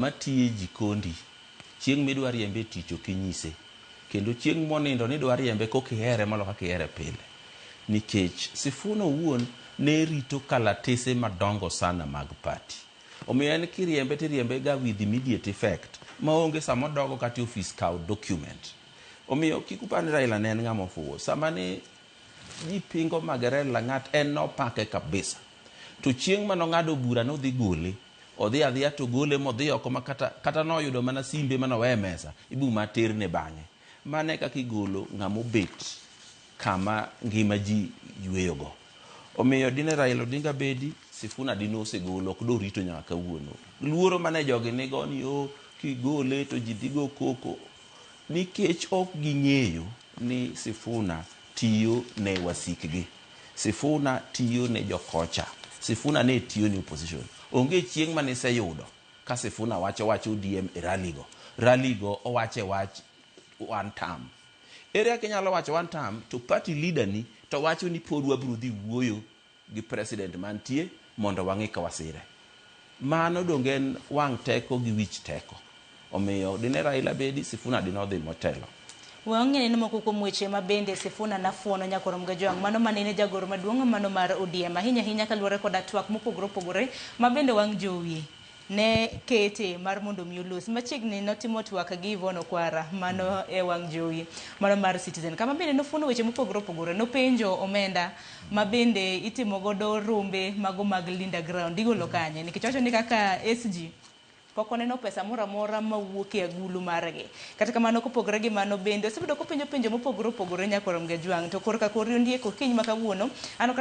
Matiyo e jikondi, chieng' midwa riembe e tich ok inyise. Kendo chieng' monindo ni idwa riembe koka ihere molo kaka ihere pile. Nikech Sifuna owuon ne rito kalatese madongo sana mag party. Omiyo en kiriembe tiriembe ga with immediate effect maonge sama odogo kata e ofis kawo document. Omiyo kik upar ni Raila ne en ng'ama ofuwo. Sama ne ji pingo Magerel Lang'at en nopake kabisa. To chieng' mane ong'ado bura nodhi gole, Odhi adhiya to ogole modhi oko ma kata, kata noyudo mana simbe mane owe e mesa, ibu ma terne bang'e. Mano e kaka igolo ng'ama obet kama ngima ji yueyogo. Omiyo dine Raila Odinga bedi, Sifuna dine osegolo, ok dorito nyaka kawuono. Luoro mane jogi nigo ni oh, kigole to ji dhi go koko, nikech ok ging'eyo ni Sifuna tiyo ne wasikgi. Sifuna tiyo ne jokocha. Sifuna ne tiyo ne opposition. Onge chieng' mane iseyudo ka Sifuna wacho wach ODM e rally go. Rally go owache wach one term. Ere kaka inyalo wacho one term to party leader ni to wacho ni pod wabiro dhi wuoyo gi president mantie mondo wang'i ka wasire. Mano donge en wang' teko gi wich teko. Omiyo dine Raila bedi, Sifuna dine odhi motelo. We wang'i anene moko kuom weche ma bende Sifuna nafuono nyakorom Gajwang'. Mano manene jagoro maduong' mano mar ODM. Ahinya ahinya kaluwore koda twak mopogore opogore ma bende wang' jowi ne kete mar mondo mi olos. Machiegni notimo twak gi Yvonne Okwara mano e wang' jowi mano mar Citizen. Kama bende nofuono weche mopogore opogore. Nopenjo omenda ma bende itimo godo rombe mago mag Linda Ground igolo kanye nikech owacho ni kaka SG pok oneno pesa moro amora mawuok e agulu margi. Kata kamano kopogore gi mano bende osebedo kopenjo penjo mopogore opogore nyakwar Mgajwang' to korka kori ondiek okinyi ma kawuono an ok